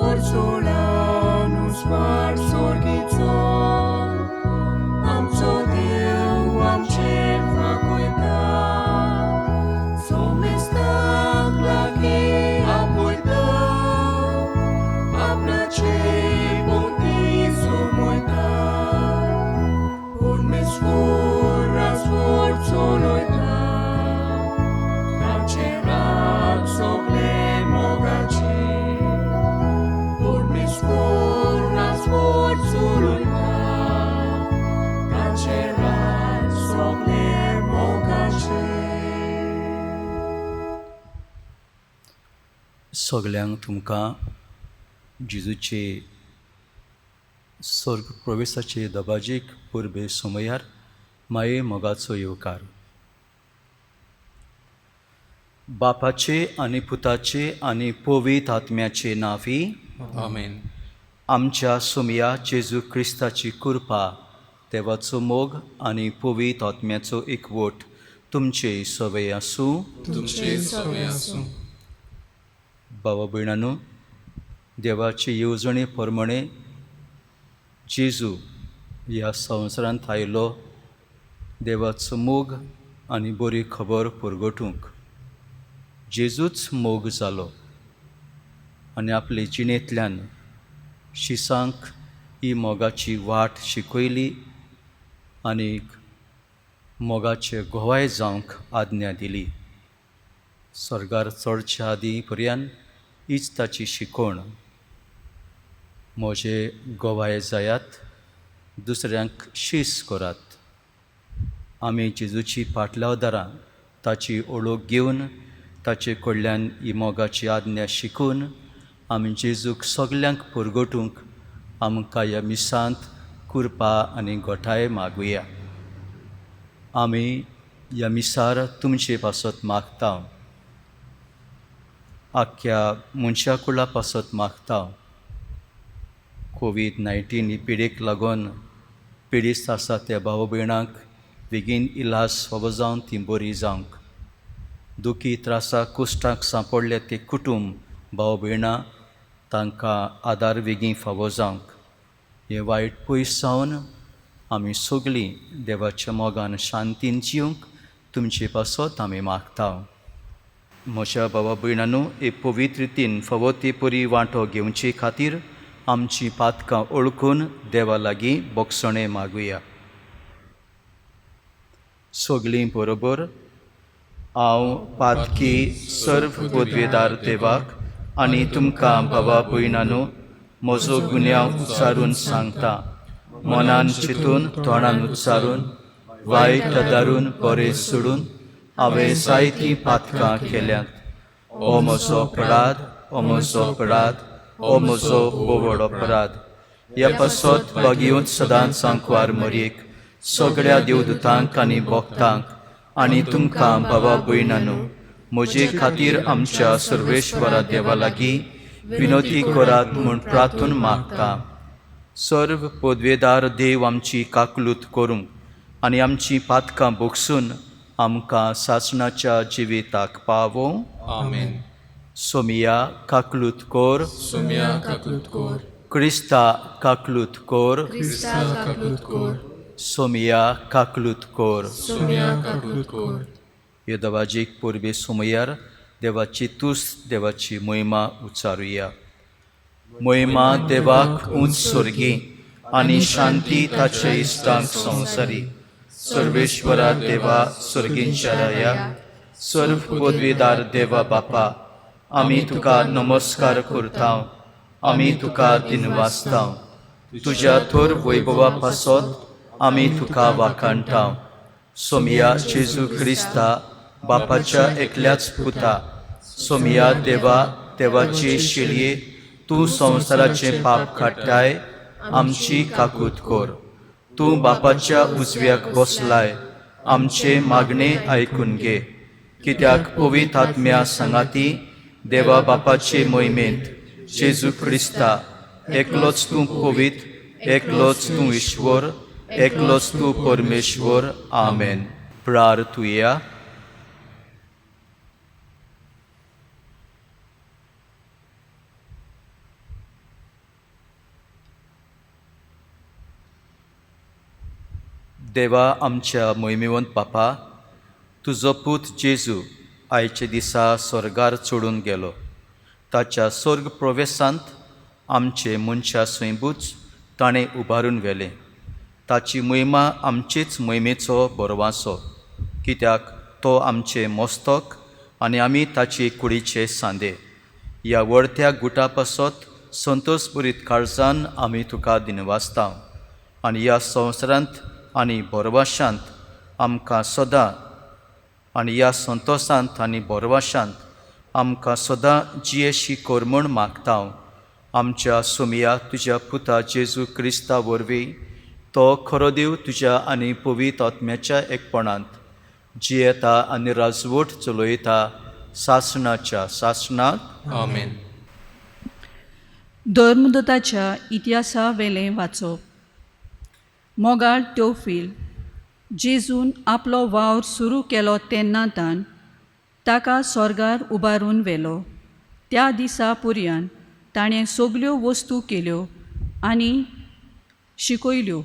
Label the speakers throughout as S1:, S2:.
S1: परजोळान उजवाड सोर्गीचो आमचो देव आमचेर फांकयता सोमेस्ताक लागीं आपयता आपणाचे भोंवती जमयता परमेश्वर राजवट चलयता ताचें राज सगळें मोगाचें परमेश्वर राजवट चलयता ताचें राज सगळें मोगाचें.
S2: सगल्यांक तुमकां जेजूचे स्वर्ग प्रवेशाचे दबाजीक परबे समयार माये मोगाचो येवकार. बापाचे आनी पुताचे आनी पवित्र आत्म्याचे नांवी
S3: आमेन.
S2: आमच्या सोमया जेजू क्रिस्ताची कृपा, देवाचो मोग आनी पवित्र आत्म्याचो एकवट तुमचे सवय आसूं.
S3: तुमचे सवय आसूं.
S2: बाबा भयणांनो, देवाचे येवजणे प्रमाणे जेजू ह्या संवसारांत आयलो देवाचो मोग आनी बरी खबर परगटूंक. जेजूच मोग जालो आनी आपले जिणेंतल्यान शिसांक ही मोगाची वाट शिकयली आनी मोगाचे गोवाय जावंक आज्ञा दिली. स्वर्गार चडच्या आदीं पर्यंत हीच ताची शिकवण. म्हजे गोवाय जायात, दुसऱ्यांक शीस करात. आमी जेजूची पाटलावदारां ताची ओळख घेवन ताचे कडल्यान ही मोगाची आज्ञा शिकून आमी जेजूक सगल्यांक परगटूंक आमकां ह्या मिसांत कृपा आनी घटाय मागुया. आमी ह्या मिसार तुमचे पासत मागता, आख्ख्या मनशा कुळा पासत मागता. कोवीड-19 ही पिडेक लागून पिडिस्त आसा त्या भाव भयणांक बेगीन इलाज फावो जावन ती बरी जावंक, दुखी त्रासाक कुश्टाक सांपडले ते कुटूंब भाव भयणां तांकां आदार बेगीन फावो जावंक, हें वायट पयस जावन आमी सगळीं देवाच्या मोगान शांतीन जिवंक तुमचे पासत आमी मागता. म्हज्या भावा भयणांनो, एक पवित्र रितीन फावो ते परी वांटो घेवचे खातीर आमची पातकां ओळखून देवा लागीं बोगसणें मागुया. सगळीं बरोबर हांव पातकी सर्व पदवेदार देवाक आनी तुमकां भावा भयणांनो म्हजो गुन्यांव उच्चारून सांगता. मनान चिंतून तोंडान उच्चारून वायट दारून बरें सोडून हांवें जायतीं पातकां केल्यांत. ओ म्हजो अपराध, ओ म्हजो अपराध, ओ म्हजो बोवड अपराध. ह्या पासत बागेवन सदांच सांकवार मरयेक सगळ्या देवदूतांक आनी भक्तांक आनी तुमकां भावा भयणांनो म्हजे खातीर आमच्या सर्वेश्वरा देवा लागीं विनोती करात म्हूण प्रार्थून मागता. सर्व पदवेदार देव आमची काकलूत करूंक आनी आमची पातकां भोगसून आमकां सासणाच्या जिविताक पावोवं.
S3: आमेन.
S2: सोमिया काकलूत कोर.
S3: सोम्या काकलूत कोर.
S2: क्रिस्ता काकलूत कोर.
S3: क्रिस्ता काकलूत कोर.
S2: सोमिया काकलूत कोर.
S3: सोम्या काकलूत कोर.
S2: ह्या दबाजीक परबे सोमयार देवाची तुस्त, देवाची महिमा उच्चारुया. महिमा देवाक उंच स्वर्गी आनी शांती ताचे इश्टांक संवसारी. सर्वेश्वरा देवा स्वर्गींच्या राया, सर्व पदवेदार देवा बापा, आमी तुका नमस्कार करता, आमी तुका दिनवासता. तुज्या थोर वैभवा पासत आमी तुका वाखाणटा. सोमया जेजू क्रिस्ता बापाच्या एकल्याच पुता, सोमया देवा देवाची शिलये तूं संवसाराचें पाप काडटाय, आमची काकूत कर. तूं बापाच्या उजव्याक बसलाय, आमचे मागणे आयकून घे. कित्याक पवित्र आत्म्या सांगाती देवा बापाचे मोहिमेंत जेजू क्रिस्ता एकलोच तूं पवित्र, एकलोच तूं ईश्वर, एकलोच तूं परमेश्वर. आमेन. प्रार्थुया. देवा आमच्या मोहिमेवंत बापा, तुजो पूत जेजू आयच्या दिसा स्वर्गार चडून गेलो. ताच्या स्वर्ग प्रवेशांत आमचे मनशा सैंबूच ताणें उबारून व्हेलें. ताची मोहिमा आमचेच मोहिमेचो बरवासो, कित्याक तो आमचें मस्तक आनी आमी ताचे कुडीचे सांदे. ह्या व्हडत्या गुटा पासत संतोश भरीत काळजान आमी तुका दिनवासता आनी ह्या संवसारांत आनी भरवाशांत आमकां सदां आनी ह्या संतोशांत आनी भरवाशांत आमकां सदां जियेशी कर म्हूण मागता. आमच्या सोमया तुज्या पुता जेजू क्रिस्ता वरवीं, तो खरो देव तुज्या आनी पवित्र आत्म्याच्या एकपणांत जियेता आनी राजवट चलयता सासणाच्या सासणाक.
S3: आमेन.
S4: धर्मदूताच्या इतिहासा वेलें वाचप. मोगाळ त्योफील, जेजून आपलो वावर सुरू केलो तेन्ना तान ताका स्वर्गार उबारून व्हेलो त्या दिसा पुरयान ताणें सगल्यो वस्तू केल्यो आनी शिकयल्यो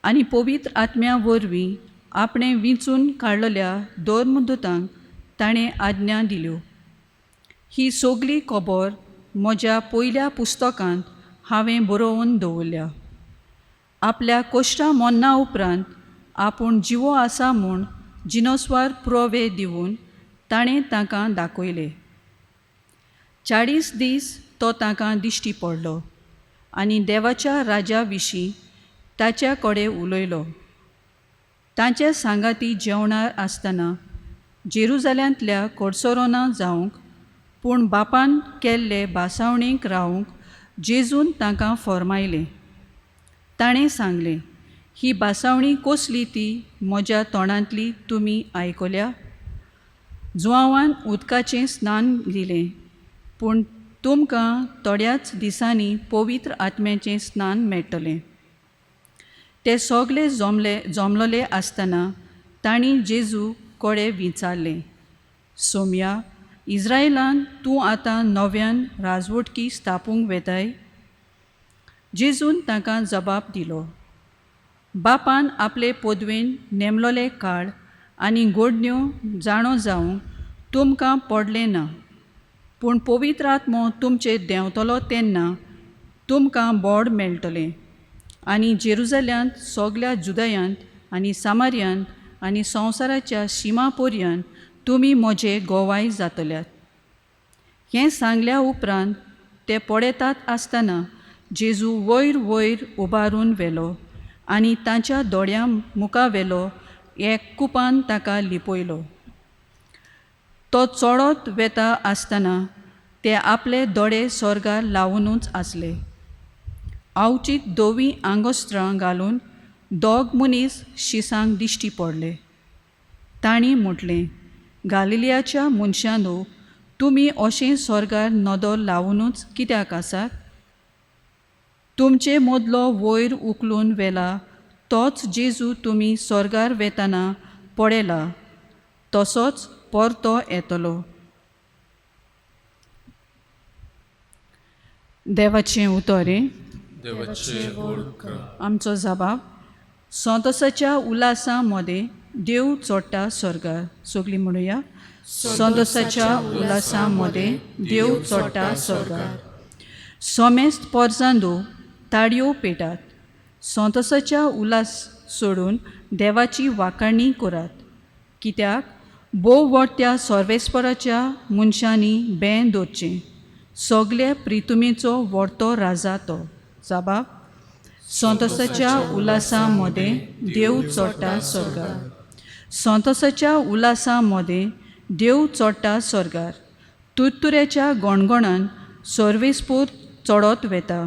S4: आनी पवित्र आत्म्या वरवीं आपणें विंचून काडलेल्या धर्मदूतांक ताणें आज्ञा दिल्यो. ही सगली खबर म्हज्या पयल्या पुस्तकांत हांवें बरोवन दवरल्या. आपल्या कोश्टा मरणा उपरांत आपूण जिवो आसा म्हूण जिनोस्वार पुरावे दिवन ताणें तांकां दाखयले. 40 दीस तो तांकां दिश्टी पडलो आनी देवाच्या राजा विशीं ताच्या कडेन उलयलो. तांचे सांगाती जेवणार आसतना जेरुजाल्यांतल्या कोडसरोना जावंक पूण बापान केल्ले भासावणेक रावंक जेजून तांकां फॉर्मायलें. ताणें सांगलें, ही भासावणी कसली ती म्हज्या तोंडांतली तुमी आयकल्या. जुआंवान उदकाचें स्नान दिलें पूण तुमकां थोड्याच दिसांनी पवित्र आत्म्याचें स्नान मेळटलें. ते सगले जमलेले आसतना तांणी जेजू कडेन विचारलें, सोमया, इज्रायलान तूं आतां नव्यान राजवटकी स्थापूंक वेताय? जेजून तांकां जबाब दिलो, बापान आपले पदवेन नेमलोले काळ आनी गोडण्यो जाणो जावंक तुमकां पडलें ना, पूण पवित्र आत्मो तुमचेर देंवतलो तेन्ना तुमकां बोड मेळटलें आनी जेरुजाल्यांत सगल्या जुदयांत आनी सामार्यांत आनी संवसाराच्या शिमा पर्यंत तुमी म्हजे गोवाय जातल्यात. हें सांगल्या उपरांत ते पळयतात आसतना जेजू वयर वयर उबारून व्हेलो आनी तांच्या दोळ्यां मुखा वेलो एक कुपान ताका लिपयलो. तो चडत वेता आसतना ते आपले दोळे स्वर्गार लावुनूच आसले. आवचीत धवीं आंगोस्त्रां घालून दोग मनीस शिसांक दिश्टी पडले. तांणी म्हटलें, गालिलियाच्या मनशांनो, तुमी अशें स्वर्गार नदर लावुनूच कित्याक आसात? तुमचे मदलो वयर उखलून व्हेला तोच जेजू तुमी स्वर्गार वेतना पळयला तसोच परतो येतलो. देवाचें उतर. आमचो जबाब संतोसाच्या उल्हासा मदें देव चडटा स्वर्गार. सगलीं म्हणुया, संतोसाच्या उल्हासा मदें देव चडटा स्वर्गार. सोमेस्त पोरजांदो ताडयो पेटात, संतोसाच्या उल्हास सोडून देवाची वाखाणी करात, कित्याक भोव व्हडत्या सर्वेस्पराच्या मनशांनी बें दवरचें. सगले प्रितुमेचो व्हडतो राजा तो. जबाब संतोसाच्या उल्हासा मदें देव चडटा स्वर्गार. संतोसाच्या उल्हासा मदें देव चडटा स्वर्गार. तुरतुऱ्याच्या गणगणान सर्वेस्पोर चडत वेता.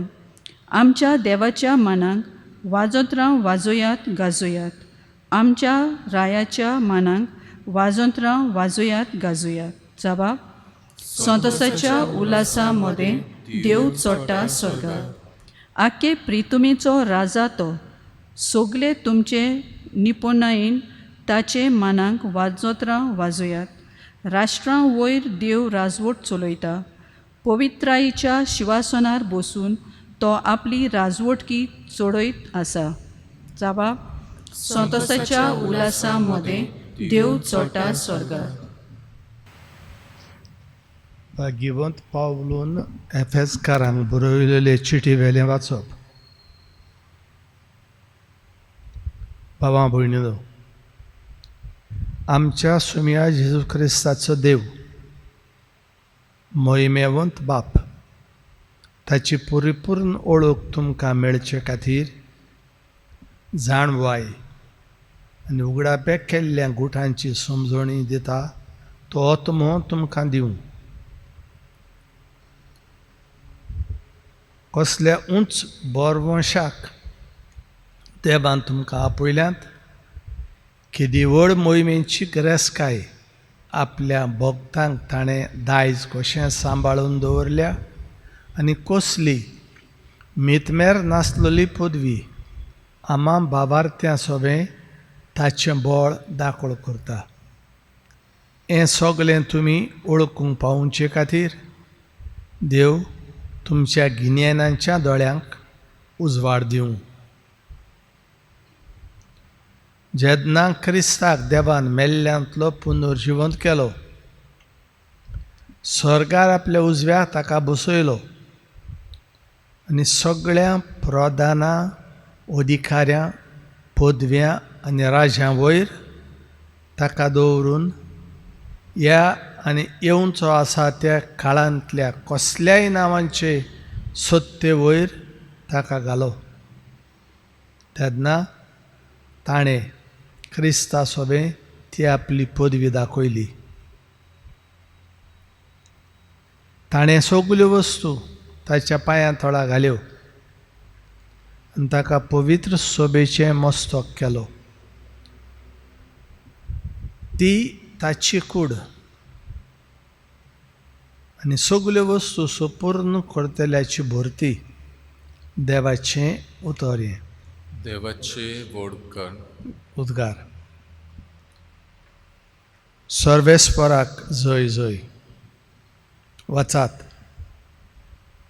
S4: आमच्या देवाच्या मानाक वाजोत्रां वाजोयात गाजोयात. आमच्या रायाच्या मानाक वाजोत्रां वाजोयात गाजोयात. जबाब संतोसाच्या उल्हासा मदें देव चडटा स्वर्गार. आख्खे प्रितुमेचो राजा तो. सगले तुमचे निपुणायेन ताचे मानाक वाजोत्रां वाजोयात. राष्ट्रां वयर देव राजवट चलयता. पवित्रायेच्या शिवासनार बसून तो आपली राजवटकी चडयत आसा. जबाब संतोसाच्या उल्हासा मदें देव चोटा स्वर्गार.
S5: भाग्यवंत पावलून एफेसकारांक बरयलेले चिटी वेलें वाचप. बाबा भयणीनो, आमच्या सुमया जेजू क्रिस्ताचो देव मोहिमेवंत बाप ताची परिपूर्ण ओळख तुमकां मेळचे खातीर जाणवाय आनी उगडापेक केल्ल्या गुठांची समजणी दिता तो आत्मो तुमकां दिवं. कसल्या उंच बोरवंशाक देवान तुमकां आपयल्यात केदी व्हड मोहिमेची गिरेस्तकाय आपल्या भक्तांक ताणें दायज कशें सांबाळून दवरल्या आनी कसली मितमेर नासलेली पदवी आमा बाबारत्या सोबें ताचें बळ दाखल करता. हें सगळें तुमी ओळखूंक पावोवचे खातीर देव तुमच्या गिन्यानाच्या दोळ्यांक उजवाड दिवं. जेन्ना क्रिस्ताक देवान मेल्ल्यांतलो पुनर्जिवंत केलो, स्वर्गार आपल्या उजव्या ताका बसयलो आनी सगळ्या प्रधानां, अधिकाऱ्यां, पदव्यां आनी राजां वयर ताका दवरून ह्या आनी येवचो आसा त्या काळांतल्या कसल्याय नांवांचे सत्ते वयर ताका घालो. तेन्ना ताणें क्रिस्ता सोबें ती आपली पदवी दाखयली. ताणें सगल्यो वस्तू ताच्या पांयां तळा घाल्यो आनी ताका पवित्र सोबेचें मस्तक केलो. ती ताची कूड आनी सगल्यो वस्तू सुपूर्ण करतल्याची भरती देवाचें उतर हें.
S3: देवाचे व्हड उपकार.
S5: उद्गार. सर्वेस्पराक जय जय. वचात,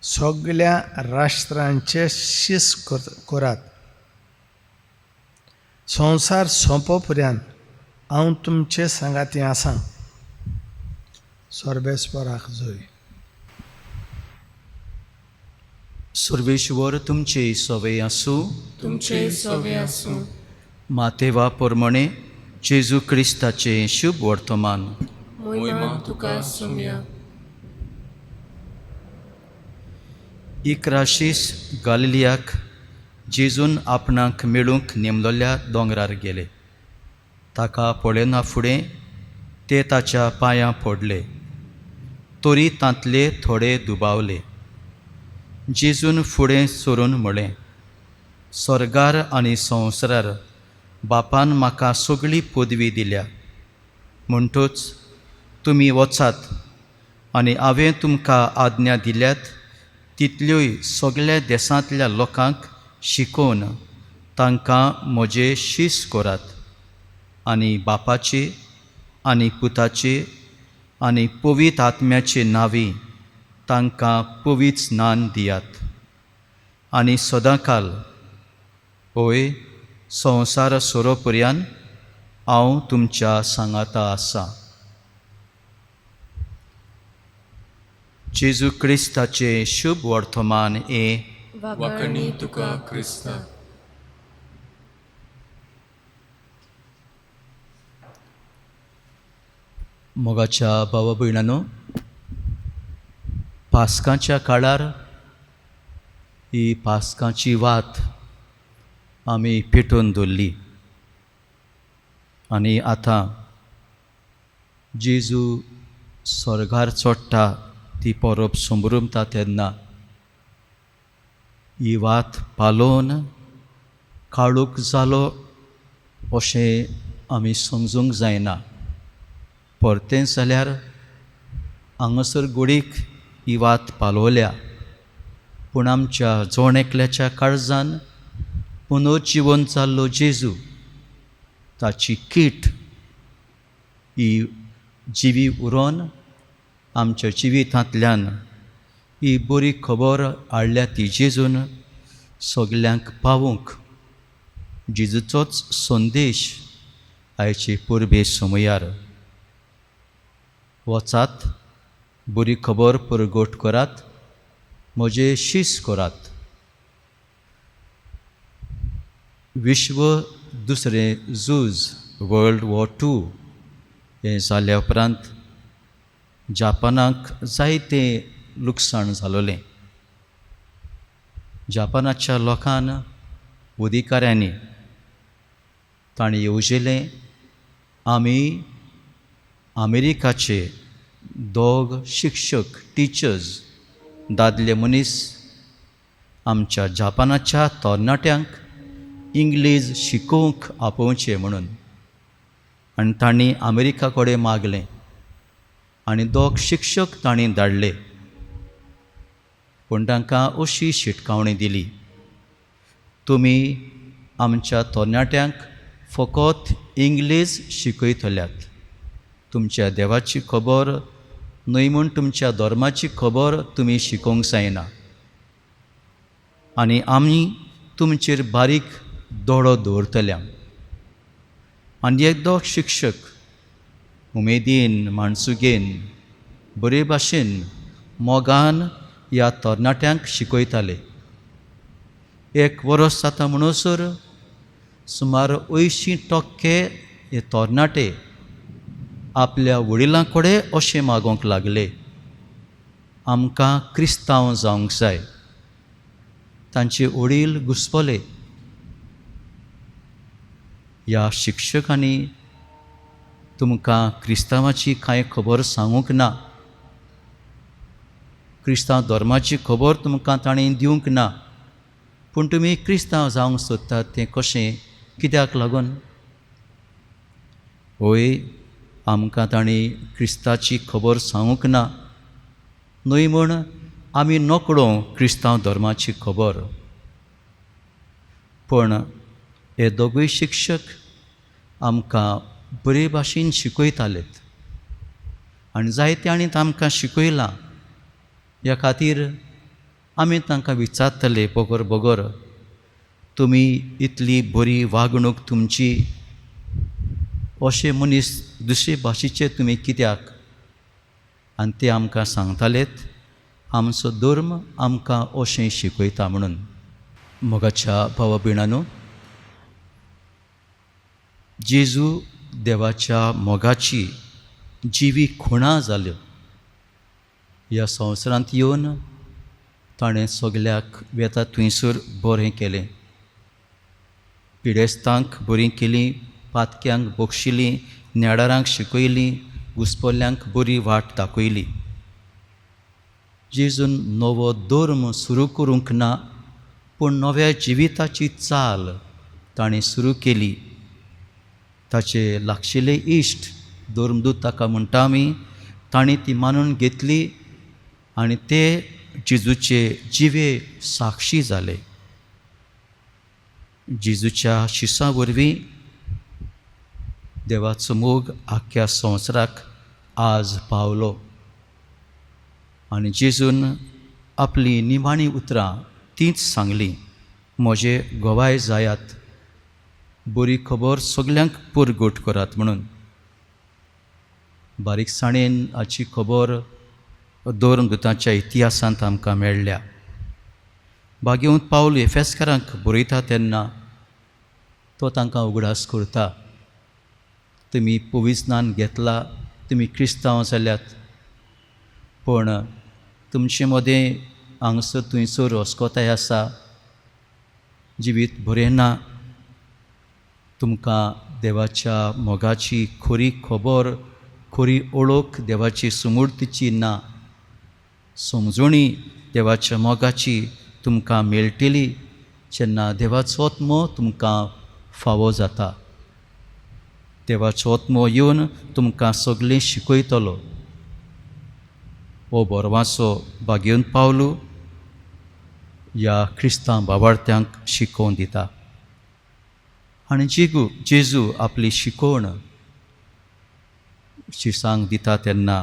S5: सगल्या राष्ट्रांचे शीस करात. संवसार सोंपो पर्यंत हांव तुमचे सांगाती आसा. सर्वेस्पराक जय.
S2: सर्वेश्वर तुमचे सवय आसूं.
S3: तुमचे सवे आसूं.
S2: मातेवा प्रमाणे जेजू क्रिस्ताचें शुभ वर्तमान.
S3: मोहिमा तुका सुमया.
S2: 11 शीस गालिलियाक जेजून आपणाक मेळूंक नेमलोल्या दोंगरार गेले. ताका पळयना फुडें ते ताच्या पांयां पडले, तरी तांतले थोडे दुबावले. जेजून फुडें सरून म्हळें, स्वर्गार आनी संवसारार बापान म्हाका सगळी पदवी दिल्या, म्हणटूच तुमी वचात आनी हांवें तुमकां आज्ञा दिल्यात तितल्योय सगल्या देसांतल्या लोकांक शिकोवन तांकां म्हजे शीस करात आनी बापाचे आनी पुताचे आनी पवित्र आत्म्याचे नांवी तांकां पवित्र स्नान दियात आनी सदांकाल होय संवसार सोरो पर्यान हांव तुमच्या सांगाता आसा. जेजू क्रिस्ताचें शुभ वर्तमान हें.
S3: वाकणी तुका क्रिस्ता.
S2: मोगाच्या भावा भयणानो, पास्कांच्या काळार ही पास्कांची वात आमी पेटोवन दवरली आनी आतां जेजू स्वर्गार चडटा ती परब समरुमता तेन्ना ही वात पालोवन काळूक जालो अशें आमी समजूंक जायना. परतेंच जाल्यार हांगासर गोडीक ही वात पालवल्या, पूण आमच्या जण एकल्याच्या काळजान पुनर्जिवन जाल्लो जेजू ताची कीट ही जिवी उरोन आमच्या जिवितांतल्यान ही बरी खबर हाडल्या ती जेजून सगल्यांक पावूंक जेजूचोच संदेश आयचे परबे समयार. वचात, बरी खबर परगट करात, म्हजे शीस करात. विश्व दुसरें झूज, वर्ल्ड वॉर टू हें जाल्या उपरांत जापानाक जायतें लुकसाण जालोलें. जापानाच्या लोकान, अधिकाऱ्यांनी तांणी येवजिलें, आमी अमेरिकाचे दोग शिक्षक, टिचर्स, दादले मनीस आमच्या जापानाच्या तरणाट्यांक इंग्लीश शिकोवंक आपोवचें म्हणून. आनी तांणी अमेरिका कडेन मागलें आनी दोग शिक्षक तांणी धाडले. पूण तांकां अशी शिटकावणी दिली, तुमी आमच्या तरणाट्यांक फकत इंग्लीश शिकयतल्यात, तुमच्या देवाची खबर न्हय म्हूण तुमच्या धर्माची खबर तुमी शिकोवंक जायना, आनी आमी तुमचेर बारीक दोळो दवरतल्या. आनी एक दोग शिक्षक उमेदीन, माणसुगेन, बरे भाशेन, मोगान ह्या तरणाट्यांक शिकयताले. एक वर्स जाता म्हणसर सुमार 80% हे तरणाटे आपल्या वडिलां कडेन अशें मागोवंक लागले, आमकां क्रिस्तांव जावंक जाय. तांचे वडील घुसपले. ह्या शिक्षकांनी तुमकां क्रिस्तांवाची कांय खबर सांगूंक ना, क्रिस्तांव धर्माची खबर तुमकां तांणी दिवंक ना, पूण तुमी क्रिस्तांव जावंक सोदतात तें कशें, कित्याक लागून? हय, आमकां तांणी क्रिस्ताची खबर सांगूंक ना, न्हय म्हूण आमी नकळो क्रिस्तांव धर्माची खबर. पूण हे दोगूय शिक्षक आमकां बरे भाशेन शिकयतालेत आनी जायते आनी आमकां शिकयलां. ह्या खातीर आमी तांकां विचारतले बगर बगर, तुमी इतली बरी वागणूक तुमची, अशे मनीस दुसरे भाशेचे तुमी कित्याक? आनी ते आमकां सांगतालेत, आमचो धर्म आमकां अशें शिकयता म्हणून. मोगाच्या भावा भयणांनो, जेजू देवाच्या मोगाची जिवी खुणां जाल्यो. ह्या संवसारांत येवन ताणें सगल्याक वेता थंयसर बरें केलें, पिडेस्तांक बरीं केलीं, पातक्यांक बक्षिलीं, नेडारांक शिकयलीं, घुसपल्ल्यांक बरी वाट दाखयली. जेजून नवो धर्म सुरू करूंक ना, पूण नव्या जिविताची चाल ताणें सुरू केली. ताचे लागशिल्ले इश्ट, धर्मदूत ताका म्हणटा आमी, तांणी ती मानून घेतली आनी ते जेजूचे जिवे साक्षी जाले. जेजूच्या शिसां वरवीं देवाचो मोग आख्ख्या संवसाराक आज पावलो. आनी जेजून आपली निमाणी उतरां तींच सांगलीं, म्हजे गवाय जायात, बरी खबर सगल्यांक परगट करात म्हणून. बारीकसाणेन हाची खबर धर्मदुतांच्या इतिहासांत आमकां मेळ्ळ्या. भाग्यवंत पावल एफेसकारांक बरयता तेन्ना तो तांकां उगडास करता, तुमी पविस्नान घेतला, तुमी क्रिस्तांव जाल्यात, पूण तुमचे मदें हांगसर थंयसर अस्कोताय आसा, जिवीत बरें ना, तुमकां देवाच्या मोगाची खरी खबर, खरी ओळख देवाची सुमूर्तीची ना, समजणी देवाच्या मोगाची तुमकां मेळटली जेन्ना देवाचो आत्मो तुमकां फावो जाता. देवाचो आत्मो येवन तुमकां सगळें शिकयतलो. हो बरवाचो भाग्यवंत पावलू ह्या क्रिस्तांव बाबार्थ्यांक शिकोवन दिता. आनी जेजू आपली शिकवण शिसांक दिता तेन्ना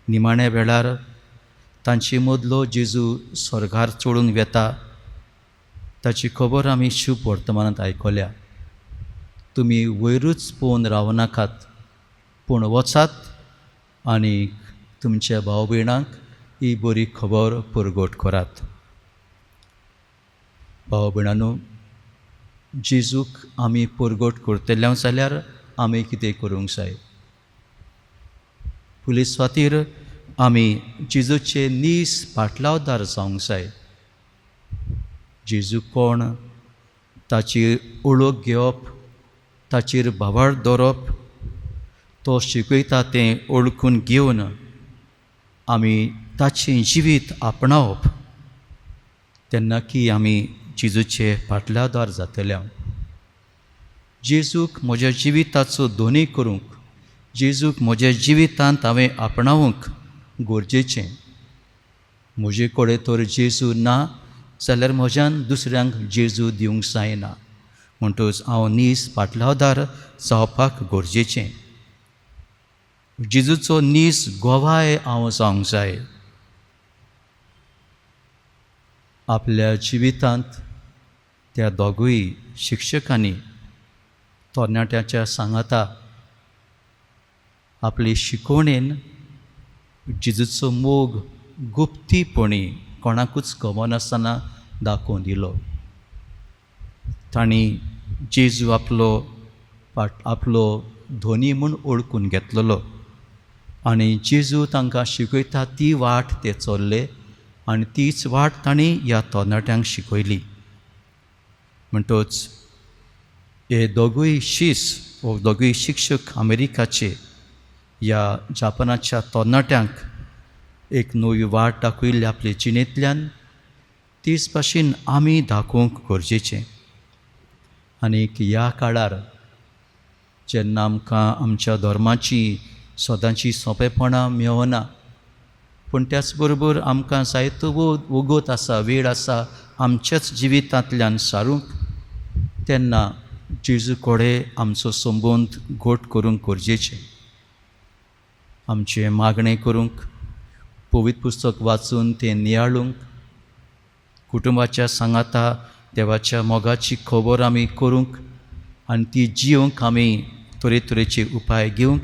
S2: निमाण्या वेळार तांचे मदलो जेजू स्वर्गार चडून वेता ताची खबर आमी शुभ वर्तमानांत आयकल्या. तुमी वयरूच पळोवन रावनाकात, पूण वचात आनी तुमच्या भाव भयणांक ही बरी खबर परगट करात. भाव भयणांनो, जेजूक आमी परगट करतले जाल्यार आमी कितें करूंक जाय? पुलीस खातीर आमी जेजूचे नीस पाटलावदार जावंक जाय. जेजू कोण ताची ओळख घेवप, ताचेर भावार्थ दवरप, तो शिकयता तें ओळखून घेवन आमी ताचें जिवीत आपणावप, तेन्ना की आमी जेजूचे पाटलावदार जातले. जेजूक म्हज्या जिविताचो दोनी करूंक, जेजूक म्हज्या जिवितांत हांवें आपणावंक गरजेचें. म्हजे कडेन तर जेजू ना जाल्यार म्हज्यान दुसऱ्यांक जेजू दिवंक जायना. म्हणटकच हांव नीस पाटलावदार जावपाक गरजेचें. जेजूचो नीस गोवाय हांव जावंक जाय. आपल्या जिवितांत त्या दोगूय शिक्षकांनी तरणाट्याच्या सांगाता आपले शिकवणेन जेजूचो मोग गुप्तीपणी कोणाकूच खबर नासतना दाखोवन दिलो. तांणी जेजू आपलो धोनी म्हूण ओळखून घेतलेलो आनी जेजू तांकां शिकयता ती वाट ते चल्ले आनी तीच वाट तांणी ह्या तरणाट्यांक शिकयली. म्हणटच हे दोगूय शीस वो दोगूय शिक्षक अमेरिकाचे ह्या जापानाच्या तरणाट्यांक एक नवी वाट दाखयल्ली आपले जिणेंतल्यान, तीच भाशेन आमी दाखोवंक गरजेचें. आनीक ह्या काळार जेन्ना आमकां आमच्या धर्माची सदांची सोंपेपणां मेवना, पूण त्याच बरोबर आमकां जायतो वगत आसा, वेळ आसा आमच्याच जिवितांतल्यान सारूंक, तेन्ना जेजू कडेन आमचो संबंद घट करूंक गरजेचें. आमचें मागणें करूंक, पवित्र पुस्तक वाचून तें नियाळूंक, कुटुंबाच्या सांगाता देवाच्या मोगाची खबर आमी करूंक आनी ती जिवंक आमी तरेतरेचे उपाय घेवंक,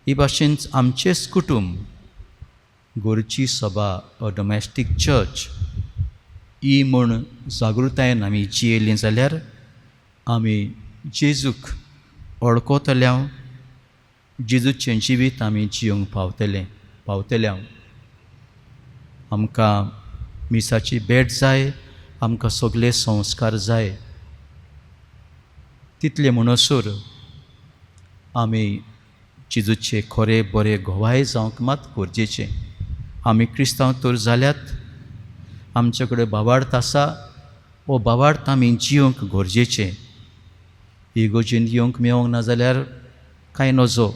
S2: ही भाशेन आमचेंच कुटुंब, गोरची सभा, अ डोमेस्टीक चर्च ही म्हूण जागृतायेन आमी जियेलीं जाल्यार आमी जेजूक वळखतले, जेजूचें जिवीत आमी जिवंक पावतले. आमकां मिसाची भेट जाय, आमकां सगळे संस्कार जाय. तितले म्हणसर आमी जेजूचे खरे बरे गोवाय जावंक मात गरजेचें. आमी क्रिस्तांव तर जाल्यात, आमचे कडेन भावार्थ आसा, हो भावार्थ आमी जिवंक गरजेचें. इगोजेन येवंक मेवंक ना जाल्यार कांय नजो.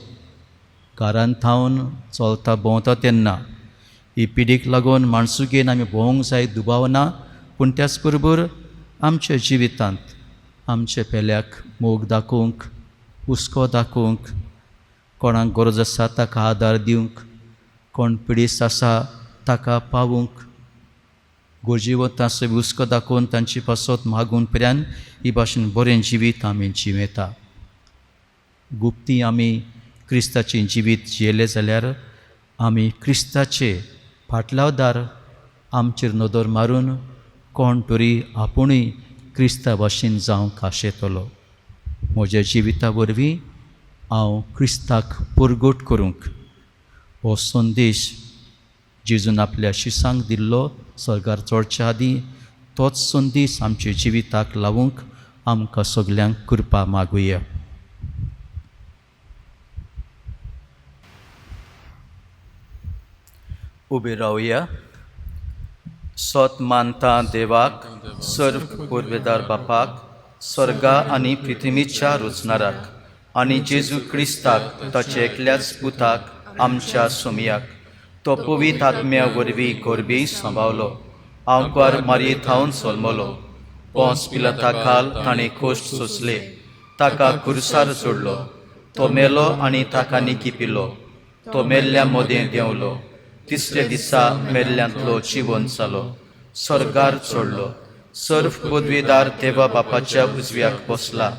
S2: घरांत थावन चलता भोंवता तेन्ना ही पिडीक लागून माणसुगेन आमी भोंवंक जाय दुबाव ना, पूण त्याच बरोबर आमच्या जिवितांत आमच्या पेल्याक मोग दाखोवंक, हुस्को दाखोवंक, कोणाक गरज आसा ताका आदार दिवंक, कोण पिडीस्त आसा ताका पावूंक, गरजेवंत आसा हुस्को दाखोवन तांचे पासत मागून पर्यंत ही भाशेन बरें जिवीत आमी जिवेता. गुप्ती आमी क्रिस्ताचें जिवीत जियेलें जाल्यार आमी क्रिस्ताचे फाटलावदार आमचेर नदर मारून कोण तरी आपुणूय क्रिस्ता भाशेन जावंक आशेतलो. म्हज्या जिविता वरवीं हांव क्रिस्ताक परगट करूंक हो संदेश जेजून आपल्या शिसांक दिल्लो स्वर्गार चडच्या आदीं, तोच संदेश आमच्या जिविताक लावूंक आमकां सगल्यांक कृपा मागुया. उबे रावया. सत मानता देवाक, सर्व पुर्वेदार बापाक, स्वर्गा आनी पृथ्वीच्या रचणाराक, आनी जेजू क्रिस्ताक ताचे एकल्याच पुताक आमच्या सोमयाक, तो पवित्र आत्म्या वरवीं गोरबी सांबावलो, आंवकार मारये थावन सोलमलो, पोंस पिलाता खाल ताणें खोश्ट सोंसले, ताका खुरसार जोडलो, तो मेलो आनी ताका निकी पिलो, तो मेल्ल्या मदें देंवलो, तिसऱ्या दिसा मेल्ल्यांतलो जिवन जालो, स्वर्गार चडलो, सर्व पदवीदार देवा बापाच्या उजव्याक बसला,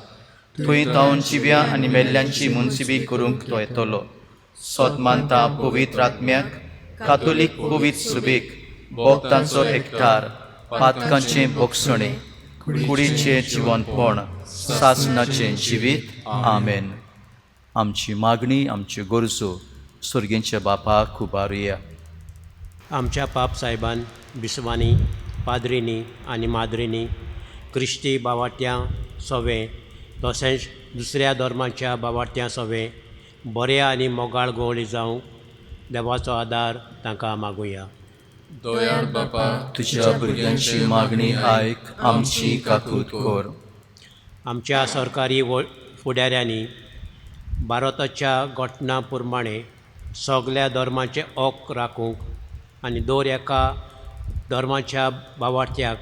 S2: थंय तावन जिव्या आनी मेल्ल्यांची मुन्सिबी करूंक तो येतलो. सोत मानता पवित्र आत्म्याक, कातोलीक पवित्र सुबेक, भोक्तांचो एकठार, पातकांचें भोगसणें, कुडीचें जिवनपण, सासणाचें जिवीत. आमेन. आमची मागणी, आमच्यो गरजो सर्गेंच्या बापाक उबारुया.
S6: आमच्या पाप सायबान, बिस्वांनी, पाद्रींनी आनी माद्रींनी क्रिस्ती बावाट्यां सोवें तशेंच दुसऱ्या धर्माच्या बावाट्यां सोवें बऱ्या आनी मोगाळ गोवळी जावंक देवाचो आदार तांकां मागुया.
S3: दयाळ बापा,
S2: तुज्या भुरग्यांची मागणी आयक, आमची काकूत कर.
S6: आमच्या सरकारी फुडाऱ्यांनी भारताच्या घटना प्रमाणे सगल्या धर्माचे हक राखूंक आनी दर एका धर्माच्या बावार्थ्याक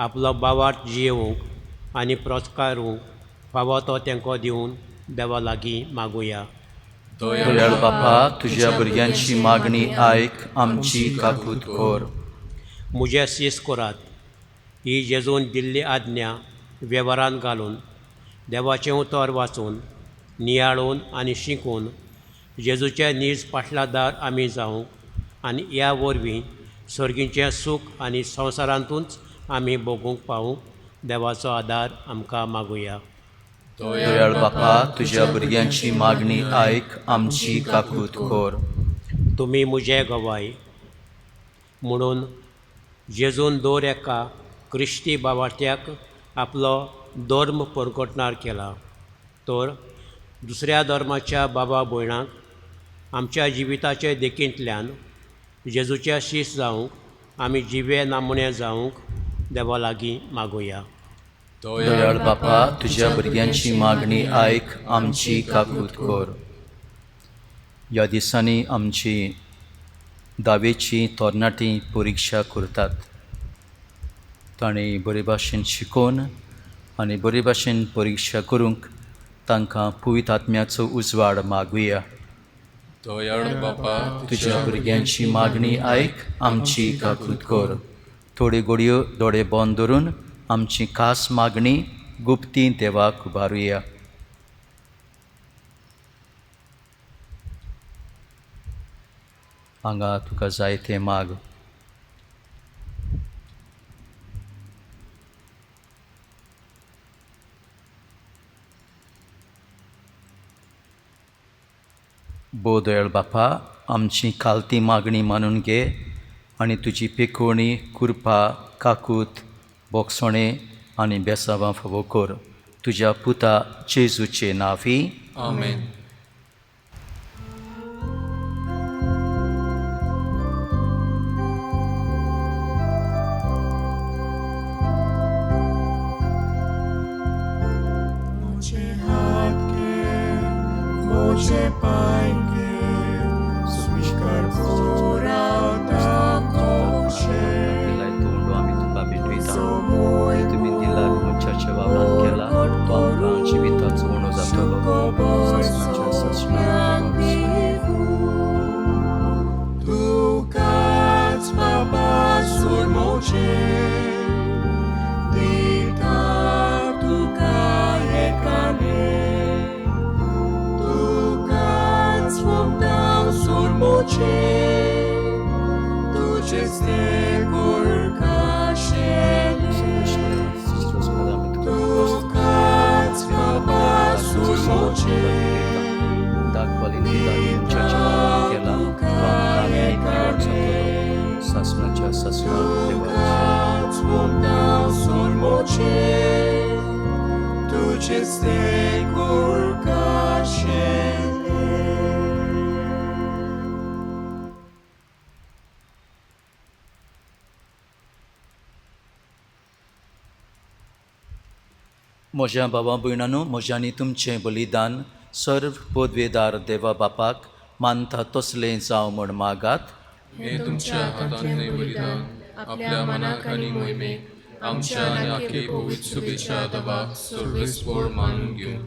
S6: आपलो बावार्थ जियोवंक आनी प्रोत्साहरूंक फावो तो तेंको दिवन देवा लागीं मागुया.
S2: दयाळ बापा, तुज्या भुरग्यांची मागणी आयक, आमची काकूत कर.
S6: म्हजे सीस करात ही जेजून दिल्ली आज्ञा वेव्हारान घालून देवाचें उतर वाचून, नियाळून आनी शिकून जेजूचे नीज पाटलादार आमी जावंक आनी ह्या वरवीं सर्गीचें सूख आनी संवसारांतूच आमी भोगूंक पावूंक देवाचो आदार आमकां मागुया.
S2: दयाळ बापा, तुज्या भुरग्यांची मागणी आयक, आमची काकूत कर.
S6: तुमी म्हजे गवाय म्हणून जेजून दर एका क्रिस्ती बावार्थ्याक आपलो धर्म परगटणार केला, तर दुसऱ्या धर्माच्या बाबा भयणांक आमच्या जिविताचे देखींतल्यान जेजूचे शीस जावंक आमी जिवे नामणे जावंक देवा लागीं मागुया.
S2: दयाळ बापा, तुज्या भुरग्यांची मागणी आयक, आमची काकूत कर. ह्या दिसांनी आमची धावेची तरणाटी परिक्षा करतात. तांणी बरे भाशेन शिकोवन आनी बरे भाशेन परिक्षा करूंक तांकां पवित्र आत्म्याचो उजवाड मागुया.
S3: दयाळ बापा,
S2: तुज्या भुरग्यांची मागणी आयक, आमची काकूत कर. थोड्यो घडयो दोळे बंद धरून आमची खास मागणी गुप्ती देवाक उबारुया. हांगा तुका जाय तें माग. भोव दयाळ बापा, आमची खालती मागणी मानून घे आनी तुजी पेकोवणी, कृपा, काकूत, बोगसणे आनी बेसांवां फावो कर. तुज्या पुता जेजूचे नांवी.
S3: आमेन.
S1: मोचे हात के, मोचे पाय के, स्वीकार कोराता कोशे.
S2: आमी तुका भेटयता. तुमी दिला मनशाच्या वावरान केला तो आमकां जिविताचो उणो जातलो. सासणाच्या सासणाक.
S1: तुकाच बाबा सुरमोचे दिता तुका एकाले, तुकाच वखदां सुरमोचे, तुजेच ते गुरकाशेले. तुकाच बाबा सुरमोचे
S2: सासणाच्या सासणाक देवा.
S1: तुकाच वखदां सुरमोचे, तुजेच ते गुरकाशेले.
S2: म्हज्या भावा भयणांनो, म्हज्या आनी तुमचें बलिदान सर्व पदवेदार देवा बापाक मानता तसलें जावं म्हण मागात.
S3: हे तुमच्या हातांतलें बलिदान आपल्या मनाक आनी मोहिमेक आमच्या आनी आखे पवित्र सुबेच्या दबाक सर्वेस्पोर मानून घेवन.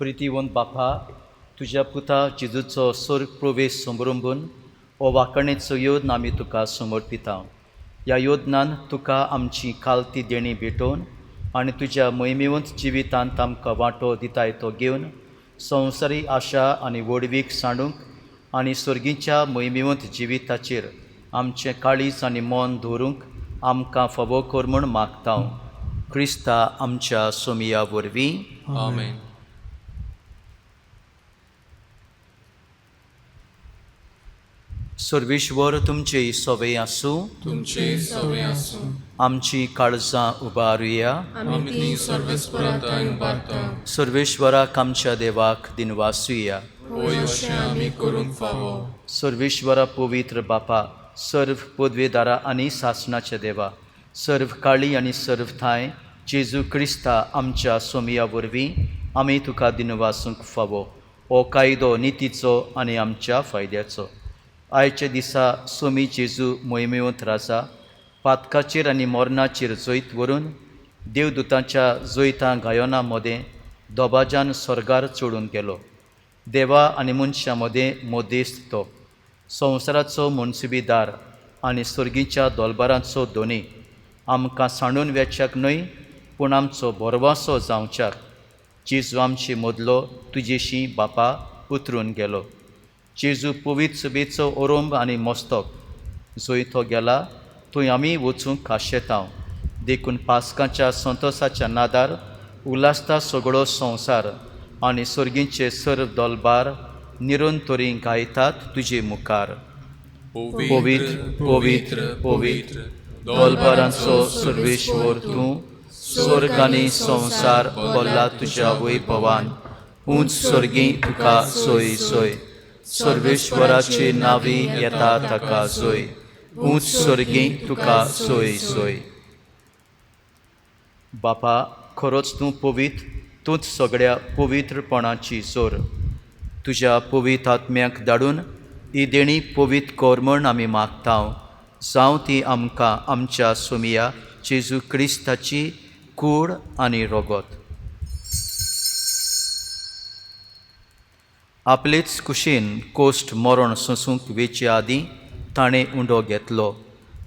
S2: प्रितीवंत बापा, तुज्या पुता जेजूचो स्वर्ग प्रवेश समरंबून हो वांकणेचो योद्न आमी तुका समर्पिता. ह्या योदनान तुका आमची खालती देणी भेटोवन आनी तुज्या मोहिमेवंत जिवितांत आमकां वांटो दिताय तो घेवन संवसारी आशा आनी व्हडवीक सांडूंक आनी सर्गीच्या मोहिमेवंत जिविताचेर आमचें काळीज आनी मन दवरूंक आमकां फावो कर म्हूण मागता. क्रिस्ता आमच्या सोमिया वरवीं.
S3: आमेन.
S2: सर्वेश्वर तुमचे सवय आसूं.
S3: तुमचे सवे आसूं.
S2: आमची काळजां उबारुया.
S3: आमी ती सर्वेस्परांत उबारता.
S2: सर्वेश्वराक आमच्या देवाक दिनवासुया.
S3: होय, अशें आमी करूंक फावो.
S2: सर्वेश्वरा पवित्र बापा, सर्व पदवेदारा आनी सासणाच्या देवा, सर्व काळी आनी सर्व ठांय जेजू क्रिस्ता आमच्या सोमिया वरवीं आमी तुका दिनवासूंक फावो. हो कायदो नितीचो आनी आमच्या फायद्याचो. आयच्या दिसा सोमी जेजू मोहिमेवंत राजा पातकाचेर आनी मरणाचेर जैत व्हरून देवदूतांच्या जैतां गायना मदें दबाज्यान स्वर्गार चडून गेलो. देवा आनी मनशां मदें मदेस्त तो संवसाराचो मनसुबीदार आनी सर्गीच्या दोलबारांचो दोनी आमकां सांडून वेच्याक न्हय पूण आमचो भरवासो जावच्याक जेजू आमचे मदलो तुजेशी बापा उतरून गेलो. जेजू पवित्र सभेचो ओरोंब आनी मस्तक जंय तो गेला थंय आमी वचूंक आशेतांव. देखून पास्काच्या संतोसाच्या नादार उल्हासता सगळो संवसार आनी सर्गीचे सर्व दोलबार निरंतरी गायतात तुजे मुखार. पवित्र पवित्र पवित्र दोलबारांचो सर्वेश्वर तूं, स्वर्ग आनी संवसार भरला तुज्या वैभवान. उंच सर्गी तुका सोय सोय, सर्वेश्वराचे नावी येता ताका जोय. उंच सर्गी तुका सोय सोय. बापा, खरोच तूं पवित्र, तूंच सगळ्या पवित्रपणाची जोर. तुज्या पवित्र आत्म्याक धाडून ही देणी पवित्र कर म्हण आमी मागता. जावं ती आमकां आमच्या सोमिया जेजू क्रिस्ताची कूड आनी रगत. आपलेच कुशीन कोश्ट मरण सोंसूंक वेचे आदीं ताणें उंडो घेतलो,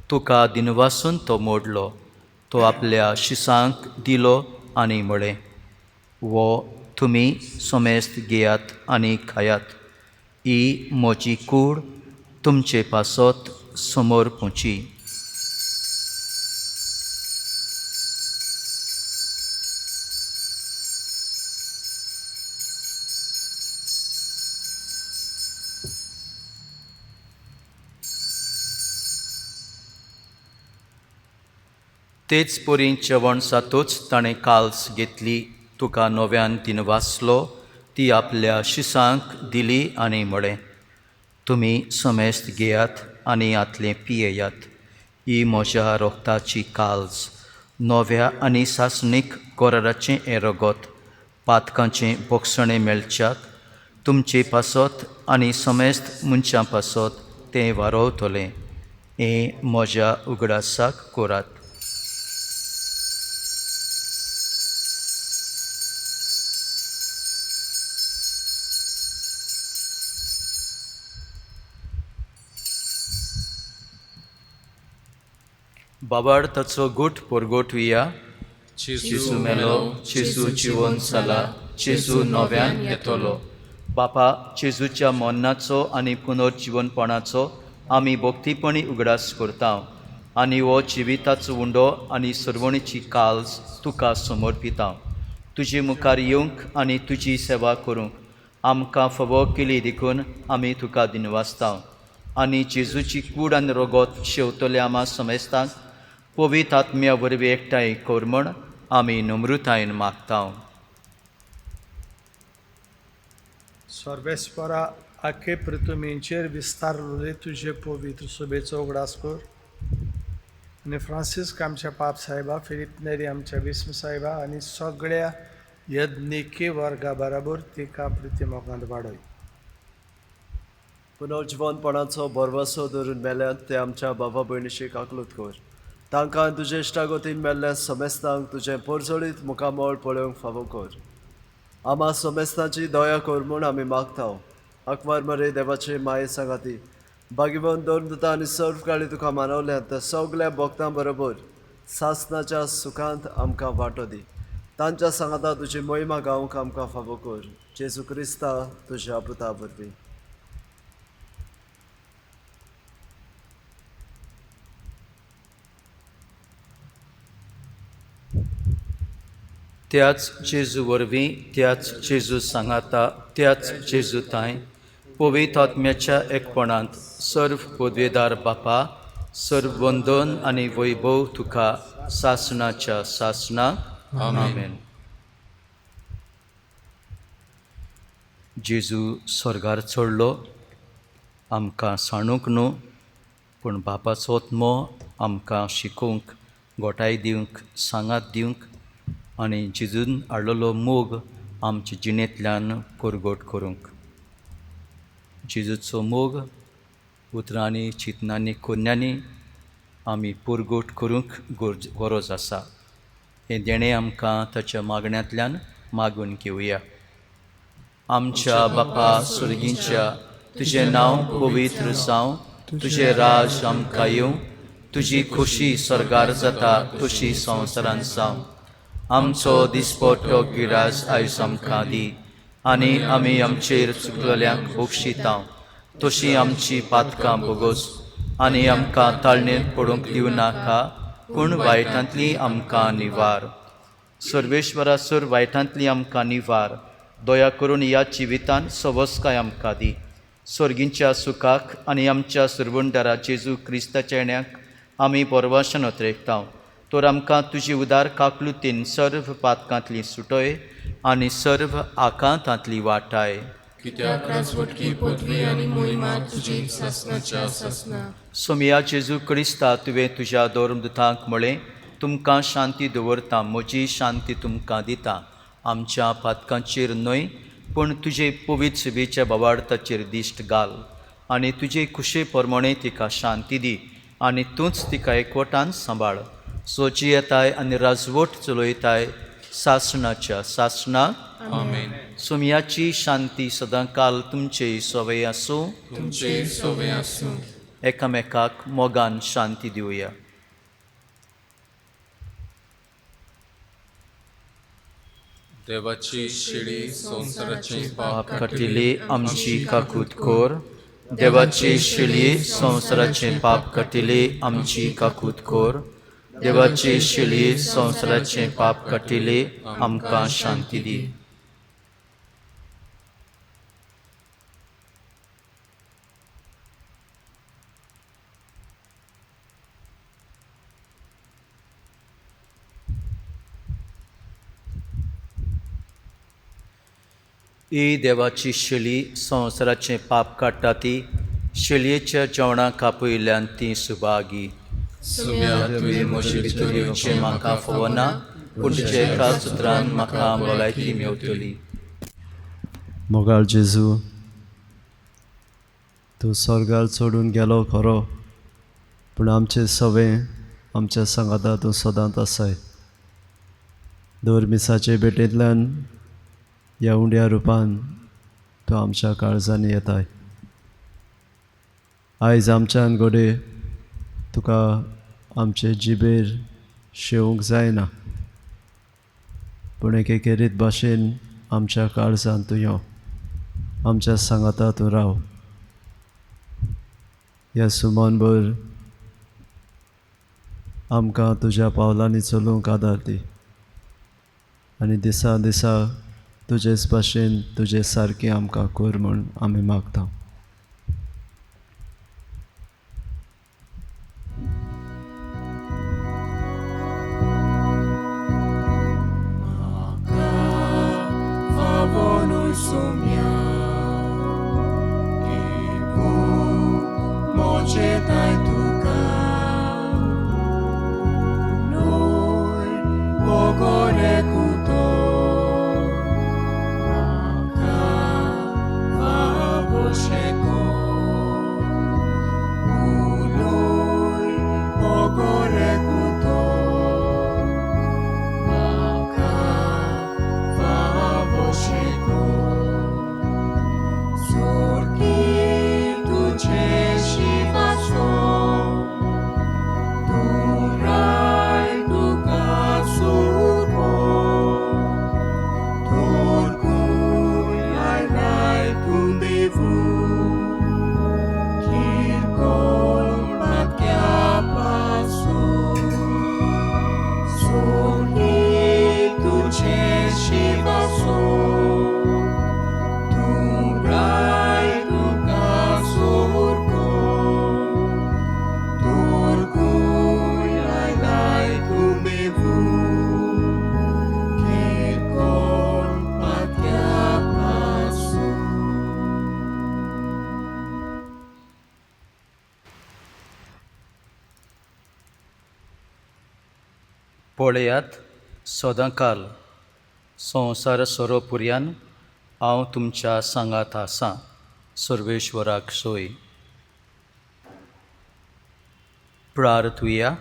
S2: तुका दिनवासून तो मोडलो, तो आपल्या शिसांक दिलो आनी म्हळें, वो तुमी समेस्त घेयात आनी खायात, ही म्हजी कूड तुमचे पासत समोर पोंची. तेच परी जेवण जातूच ताणें काल्स घेतली, तुका नव्यान दिनवासलो, ती आपल्या शिसांक दिली आनी म्हळें, तुमी समेस्त घेयात आनी हातलें पियेयात, ही म्हज्या रोगताची काल्स, नव्या आनी सासणीक कराराचें हें रगत, पातकांचें बोगसणें मेळच्याक तुमचे पासत आनी समेस्त मनशां पासत तें वारोवतलें. हें म्हज्या उगडासाक करात. बाबाड ताचो गुट परगोटुया. जेजू मेलो, जेजू जिवन जाला, जेजू नव्यान येतलो. बापा, जेजूच्या मरणाचो आनी पुनर्जिवनपणाचो आमी भक्तीपणी उगडास करता आनी हो जिविताचो उंडो आनी सर्वणीची काल्स तुका समर्पिता. तुजे मुखार येवंक आनी तुजी सेवा करूंक आमकां फावो केली देखून आमी तुका दिनवासता आनी जेजूची कूड आनी रगत शेवतले आमा समेस्तांक पवित्र आत्म्या वरवीं एकठांय कर म्हण आमी नम्रतायेन मागता.
S5: सर्वेस्परा, आखे पृथ्वीचेर विस्तारलेले तुजे पवित्र सभेचो उगडास कर आनी फ्रांसिस्क आमच्या पाप साहेबा, फिलीप नेरी आमच्या विस्म साहेबा आनी सगळ्या यज्ञिकी वर्गा बराबर तिका प्रिती मोगांत वाडय.
S7: पुनर्जिवनपणाचो भरवसो धरून मेल्यात ते आमच्या बाबा भयणीशी काकलूत कर. तांकां तुजे इश्टागतीन मेल्ल्या समेस्तांक तुजें परजळीत मुखामळ पळोवंक फावो कर. आमा समेस्तांची दया कर म्हूण आमी मागता. आंकवार मरे देवाचे माये सांगाती भागीवन दोन दुता आनी सर्व काळी तुका मानवल्यात त्या सगळ्या भक्तां बरोबर सासनाच्या सुखांत आमकां वांटो दी. तांच्या सांगाता तुजी मोहिमा गावंक आमकां फावो कर. जेजू क्रिस्ता तुज्या पुता वरवीं.
S2: त्याच जेजू वरवीं, त्याच जेजू सांगाता, त्याच जेजू तांय पवित्र आत्म्याच्या एकपणांत सर्व पदवेदार बापा, सर्व वंदन आनी वैभव तुका सासणाच्या सासणाक. आमेन. जेजू स्वर्गार चडलो आमकां सांडूंक न्हू, पूण बापाचो आत्मो आमकां शिकोवंक, गोठाय दिवंक, सांगात दिवंक आनी जेजून हाडलेलो मोग आमचे जिणेंतल्यान परगट करूंक. जेजूचो मोग उतरांनी, चिंतनांनी, कोन्यांनी आमी परगट करूंक गरज आसा. हें देणें आमकां ताच्या मागण्यांतल्यान मागून घेवया. आमच्या बापा सुर्गींच्या, तुजें नांव पवित्र जावं, तुजें राज आमकां येवं, तुजी खोशी स्वर्गार जाता तशी संवसारांत जावं. आमचो दिसपट्टो गिरास आयज आमकां दी आनी आमी आमचेर चुकलेल्यांक बक्षिता तशी आमची पातकां बोगोस आनी आमकां ताळणेंत पडूंक दिवं नाका, पूण वायटांतली आमकां निवार. सर्वेश्वरा सर वायटांतली आमकां निवार. दया करून ह्या जिवितान सवस्काय आमकां दी. सर्गींच्या सुखाक आनी आमच्या सुरवंडारा जेजू क्रिस्ताच्या येण्याक आमी परवाशन अत्रेकता. तर आमकां तुजी उदार काकलुतीन सर्व पातकांतली सुटय आनी सर्व आकांतांतली वाटाय.
S3: कित्याक राजवटकी पदवी आनी मोहिमा तुजी सासणाच्या सासणा.
S2: सोमिया जेजू क्रिस्ता, तुवें तुज्या धर्मदुतांक म्हळें, तुमकां शांती दवरता, म्हजी शांती तुमकां दिता. आमच्या पातकांचेर न्हय, पूण तुजे पवित्र सभेच्या बावार्थाचेर दिश्ट घाल आनी तुजे खुशे प्रमाणे तिका शांती दी आनी तूंच तिका एकवटान सांबाळ. सोची येताय आनी राजवट चलयताय सासणाच्या सासणाक.
S3: आमेन.
S2: सोमयाची शांती सदांकाल तुमचे सवय आसूं.
S3: तुमचे सवय आसूं.
S2: एकामेकाक मोगान शांती दिवया.
S3: देवाची शिडी संवसाराचे
S2: पाप काटिली आमची काकूत कर. देवाची शिडी संवसाराचे पाप काटिली आमची काकूत कर. देवाची शिडी संवसाराचे पाप काटिले आमकां शांती दी. ही देवाची शिली संवसाराचें पाप काडटा ती शिलयेच्या जेवणाक आपयिल्ल्यान ती सुभागी. तुवें म्हजे भितर येवचें म्हाका फावना, पूण तुज्या एका सुत्रान म्हाका भलायकी मेवतली.
S7: मोगाळ जेजू, तूं स्वर्गार चडून गेलो खरो, पूण आमचें सवें आमच्या सांगाता तूं सदांच आसाय. दर मिसाचे भेटेंतल्यान ह्या उंड्या रुपान तूं आमच्या काळजांनी येताय. आयज आमच्यान घडये तुका आमचे जिबेर शेवंक जायना, पूण एके खेरीत भाशेन आमच्या काळजान तूं यो, आमच्या सांगाता तूं राव. ह्या सुमनभर आमकां तुज्या पावलांनी चलूंक आदार दी आनी दिसा दिसा तुजेच भाशेन तुजे सारकें आमकां कर म्हूण आमी मागता.
S2: पळयात, सदांकाल संवसार सोरोपुर्यान हांव तुमच्या सांगात आसा. सर्वेश्वराक सोय. प्रार्थुया.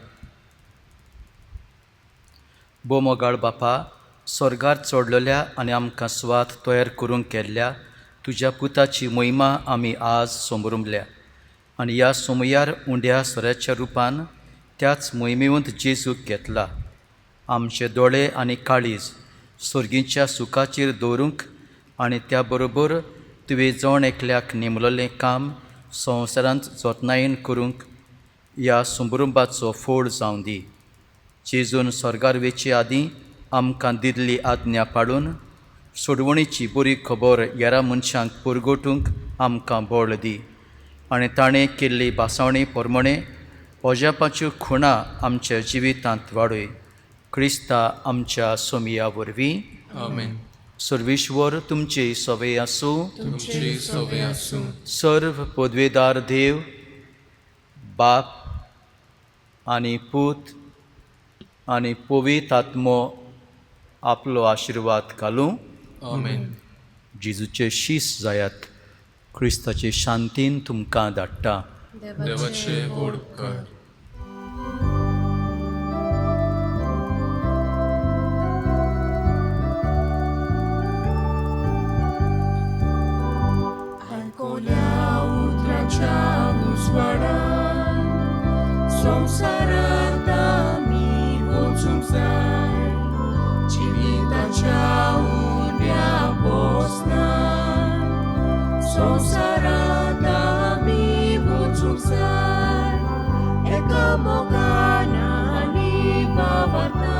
S2: बोमोगाळ बापा, स्वर्गार चडलेल्या आनी आमकां सुवात तयार करूंक केल्ल्या तुज्या पुताची मोहिमा आमी आज समरुमल्या आनी ह्या सोमयार उंड्या सोऱ्याच्या रुपान त्याच मोहिमेवंत जेजूक घेतला. आमचे दोळे आनी काळीज सर्गीच्या सुखाचेर दवरूंक आनी त्या बरोबर तुवें जण एकल्याक नेमलेलें काम संवसारांत जतनायेन करूंक ह्या संभ्रंबाचो फोड जावं दी. जेजून स्वर्गार वेचे आदीं आमकां दिल्ली आज्ञा पाळून सोडवणीची बरी खबर हेरां मनशांक पुरगोटूंक आमकां बळ दी आनी ताणें केल्ली भासावणी प्रमाणे अजापाच्यो खुणा आमच्या जिवितांत वाडय. क्रिस्ता आमच्या सोमिया वरवीं.
S3: आमेन.
S2: सर्वेश्वर तुमचे सवे आसूं.
S3: तुमचे सवे आसूं.
S2: सर्व पदवेदार देव बाप आनी पूत आनी पवित्र आत्मो आपलो आशिर्वाद घालूं.
S3: आमेन.
S2: जेजूचे शीस जायात. क्रिस्ताचे शांतीन तुमकां धाडटा.
S3: देवाचे व्हड उपकार.
S1: आयकोल्या उतराच्या उजवाडान संवसारांत आमी वचूंक जाय, जिविताच्या उण्या पोसनान संवसारांत आमी वचूंक जाय, एका मोगान आनी भावार्थान.